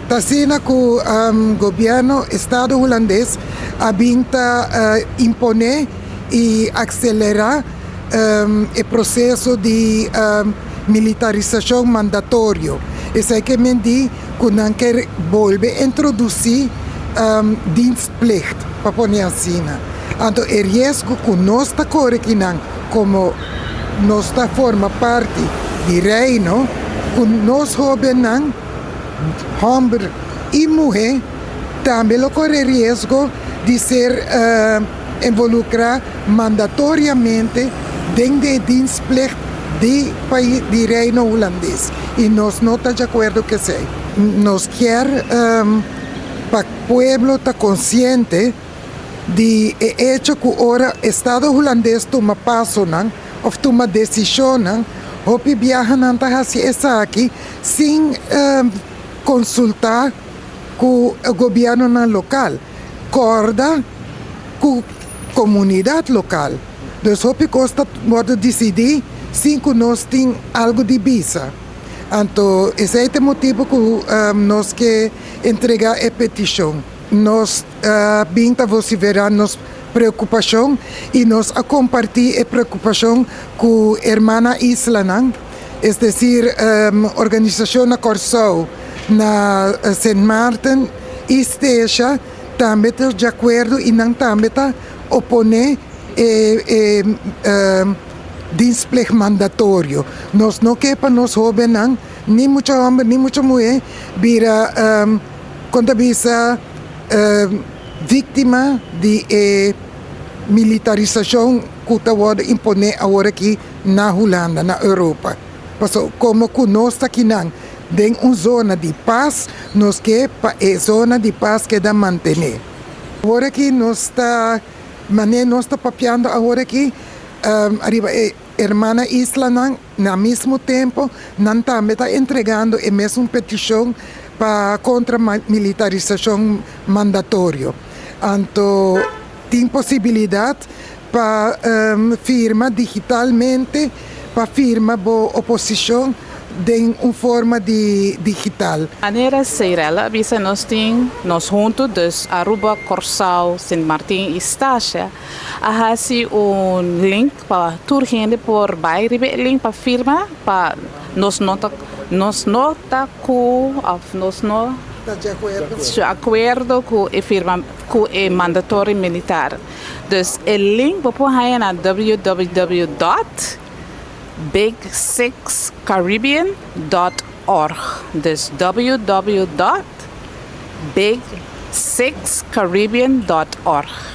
Ta asina ku gobièrnu, Estado Hulandes a bin ta imponé i akselerá e proseso di militarisashon mandatorio. Esei ke men di ku nan ke bolbe introdusí dienstplicht, pa pone asina. Anto e riesgo ku nos ta kore kinan komo nos ta forma parti di Reino, ku nos hóbennan, hòmber i muhé, tambe lo kore riesgo di ser involukrá mandatoriamente den e dienstplicht di pais di Reino Hulandes i nos no ta di akuerdo ku esei. Nos kier pa pueblo ta konsiente di e echo ku ora Estado Hulandes tuma pasonan òf tuma desishonnan, hopi biaha nan ta hasi esaki sin konsultá ku gobièrnunan lokal, kòrda ku komunidat lokal. Dus hopi kos ta wòrdu disidí sin ku nos tin algu di bisa. Anto esei ta e motibu ku nos ke entregá e petishon. Nos a bin ta vosiferá nos preokupashon i nos a kompartí e preokupashon ku hermana islanan, es desir organisashon na Kòrsou, na Sint Maarten i Statia tambe ta di akuerdo i nan tambe ta oponé e dienstplicht mandatorio. Nos no ke pa nos hóbennan, ni mucha hòmber ni mucha muhé, bira kon ta bisa víktima di e militarisashon ku ta wòrdu imponé awor aki na Hulanda, na Europa. Pasobra komo ku nos ta kinan den un zona di pas, nos ke pa e zona di pas keda mantené. Awor aki nos ta manera nos ta papiando awor aki ariba e hermana islanan, na mismo tempo nan tambe ta entregando e mesun petishon pa kontra militarisashon mandatorio. Anto tin posibilidat pa firma digitalmente, pa firma bo oposishon den un forma di digital. Manera Seirella a bisa nos tin nos huntu, dus Aruba, Kòrsou, Sint Martin i Statia a hasi un link pa tur hende por bai riba e link pa firma pa nos no ta nos no ta ku òf nos no Ta di akuerdo. Di akuerdo ku e firma ku e mandatorio militar. Dus e link bo por haña na www dòt big six caribbean dòt org. Dus www dòt big six caribbean dòt org.